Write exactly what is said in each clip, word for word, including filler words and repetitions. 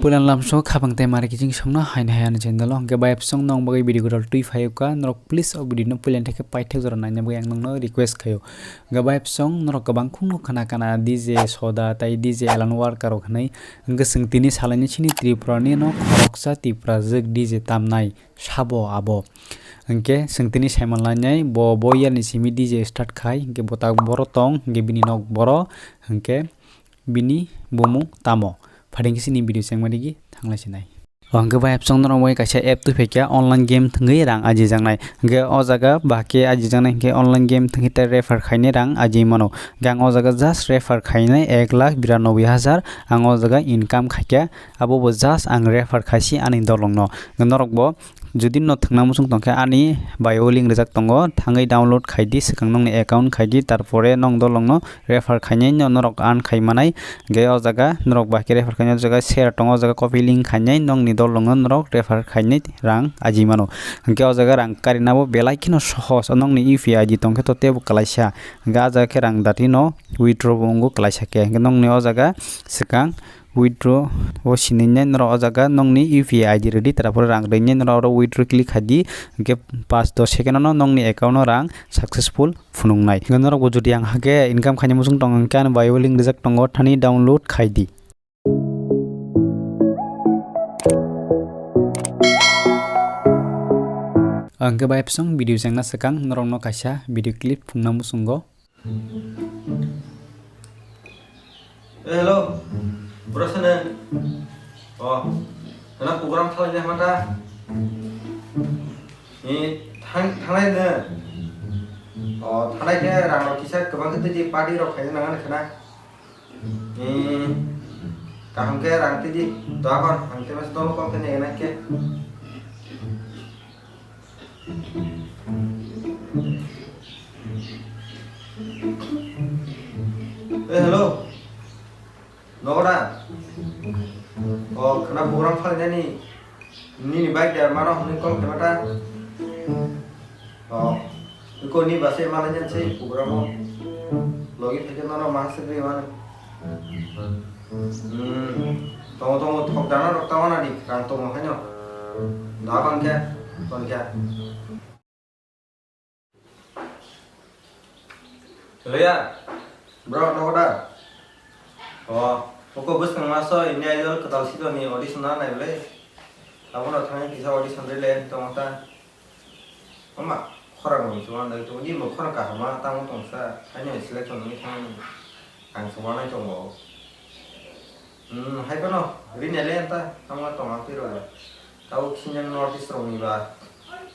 Puila lamso khapang tei mari kiching songno haino hai ani channel o hwnkhe bai apsong nong bagwi video godal twi phaio ka norok please o video no puila theke paithak jora naina bagwi ang nongno request khaio. Hwnkhe bai apsong norok kwbang khungno khana kana D J Soda tei D J Alan Walker rok hinwi hwnkhe chwng tini salaini chini Tripura ni no khoroksa Tripura jwk D J tamnai sabo abo. Hwnkhe chwng tini saimanlainai bo bo year ni simi D J start khai hwnkhe bo tak boro tong hwnkhe bini nok boro hwnkhe bini bumung tamo? Phaidi khe chini video chengma digi thanglai sinai. O hwnkhe bai apsong norok bai kaisa app twi phaikha online game thwngwi rang ajijaknai. Hwnkhe o jaga bahai khe ajijaknai hwnkhe online game thwngwi tei refer khainai rang aji mano. Hwnkhe ang o jaga just refer khainai ek lakh biranoboi hajar ang o jaga income khaikha. Abo bo just ang refer khaisi ani dolongno. Norok bo jodi no thwngna muchung tongkhe ani bio link rijak tongo, thangwi download khaidi, swkang nokni account khaidi, tarpore nong dolongno refer khainai no norok earn khai manai. Hwnkhe o jaga norok bahai khe refer khainai o jaga share tongo, o jaga copy link khainai nokni dolongno norok refer khainai rang aji mano. Hwnkhe o jaga rang karina bo belai kheno sohos, o nokni U P I I D tongkhe to teibo kwlaisa. Hwnkhe o jaga khe rang dati no withdraw bo wngo kwlaisa khe. Hwnkhe nokni o jaga swkang withdraw o sinai norok o jaga nokni U P I I D rwdi, tarpore rang rwinai norok oro withdraw click khaidi, hwnkhe paanch dos second no nokni account o rang successful phunuknai. Hwnkhe norok bo jodi ang hakhe income khaina muchung tong hwnkhe ani bio link rijak tongo, thani download khaidi. Hwnkhe bai apsong video chengna swkang norokno kaisa video clip phunukna muchungo. Eh, hello. Bro, sana. Oh, sana program khalai de mata. Ni thang thanglai ne. Oh, thanglai ke rang rok kisa kwbang khe tei party rok khaina nang ani khana. Ni kaham ke rang tei di. Doa kon ang te mas tolo kon kene enak ke. Eh, hello. Nogo da? O, khwna program phalinani nini bike da mano hwnwi call khaima ta? O, iko ni base malainani se program o. Logi theke nono ma se gwi mano. Hmm. Tongo, tongo, thok dana rok ta wana di, rang tongo haino. Da bang khe, bang khe. Hello ya, bro, nogo da? O, oko bwskang maso India Idol kwtal sito ni audition na nai bwle. Abono thangwi kisa audition rele tongma ta. Ama khorang rong chuma nai to ni mo khorang kahama tamo tongsa, haino selection ni thangni. Ang chuma nai tongo. Hmm, hai phano rinele anta tamo tong ang tiro. Tabuk sini North East rokni ba,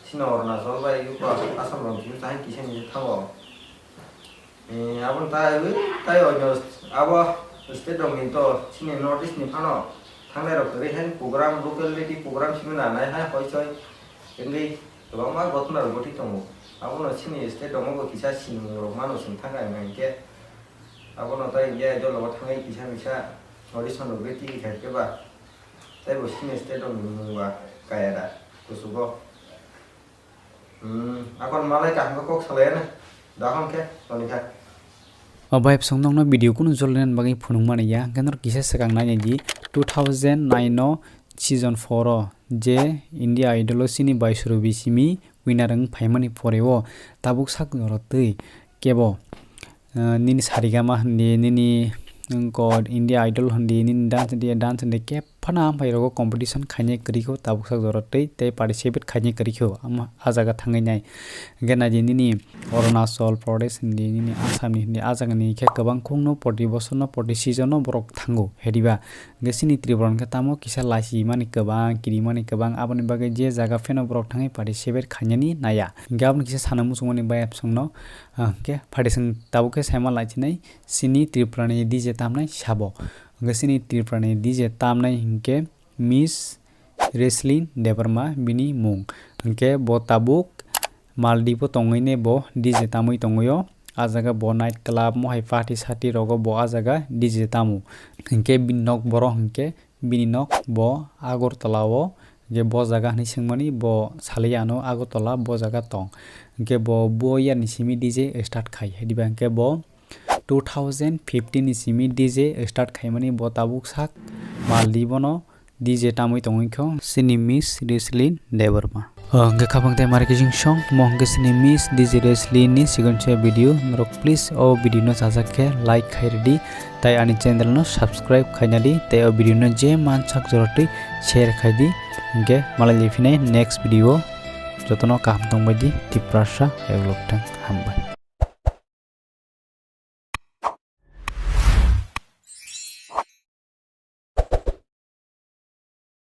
sini Arunachal bai Assam rok sini tahai kisa ni thango. Eh, aboni tai, tai oino abo state rokni to sini North East ni phano thangnai rok kwrwi hai program, locality program simi nanai hai hoi soi wngwi kwbangma gotna rok goti tongo. Abono sini state rokno bo kisa sinimung rok mano sini thangkha hingkhe. Abono tai India Idol rogo thangwi kisa misa audition rwgwi tigi kha khe ba tei bo sini state rokni mung ba kaya da kuchugo. Hmm, akon malai kaham khe kok salai ano da hwn khe toni kha. O bai bwswk nokno video kunu jolni bagwi phunuk mani ya, hwnkhe norok kisa swkang nainai di two thousand nine o season four o je India Idol o chini baisuru bisimi winner wng phaimani pore o tabuk sak jora twi kebo, ah, nini Saregama hindi, nini wngkor India Idol hindi, nini dance hindi, dance hindi kep phano amphai rogo competition khainai kwrwi kho tabuk sak jora twi tei participate khainai kwrwi kho ama ah jaga thangwi nai. Hwnkhe naidi nini Arunachal Pradesh hindi, nini Assam ni hindi ah jaga ni khe kwbang khungno proti bosor no proti season no borok thango hediba. Hwnkhe chini Tripura hwnkhe tamo kisa lachi mani kwbang, kiri mani kwbang, aboni bagwi je jaga pheno borok thangwi participate khainani naiya. Hwnkhe aboni kisa sana muchungmani bai absongno, ah, hwnkhe phaidi chwng tabuk khe saima laichinai chini Tripura ni D J tamnai sabo. Hwnkhe chini Tripura ni D J tamnai hwnkhe Miss Wrestling Debbarma bini mung. Hwnkhe bo tabuk Maldives o tongwi ne bo D J tamwi tongwi o. Ah jaga bo night club mohai party sati rogo bo ah jaga D J tamo. Hwnkhe bini nok boro hwnkhe bini nok bo Agartala o. Hwnkhe bo jaga hinwi swngmani bo salai ano Agartala bo jaga tong. Hwnkhe bo bo year ni simi D J start khai. Hwdiba hwnkhe bo two thousand fifteen ni simi D J start khaimani bo tabuk sak mal di bono D J tamwi tongwi kho chini Miss Roselyn Debbarma. O hwnkhe khapang tei mari kising song mo hwnkhe chini Miss D J Roselyn ni sigon se video norok please o video no chajak khe like khai ridi tei ani channel no subscribe khaina di tei o video no je mansak jorotwi share khai di hwnkhe malai liphinai next video jotono kaham tongbai di Tiprasa vlog thang hambai.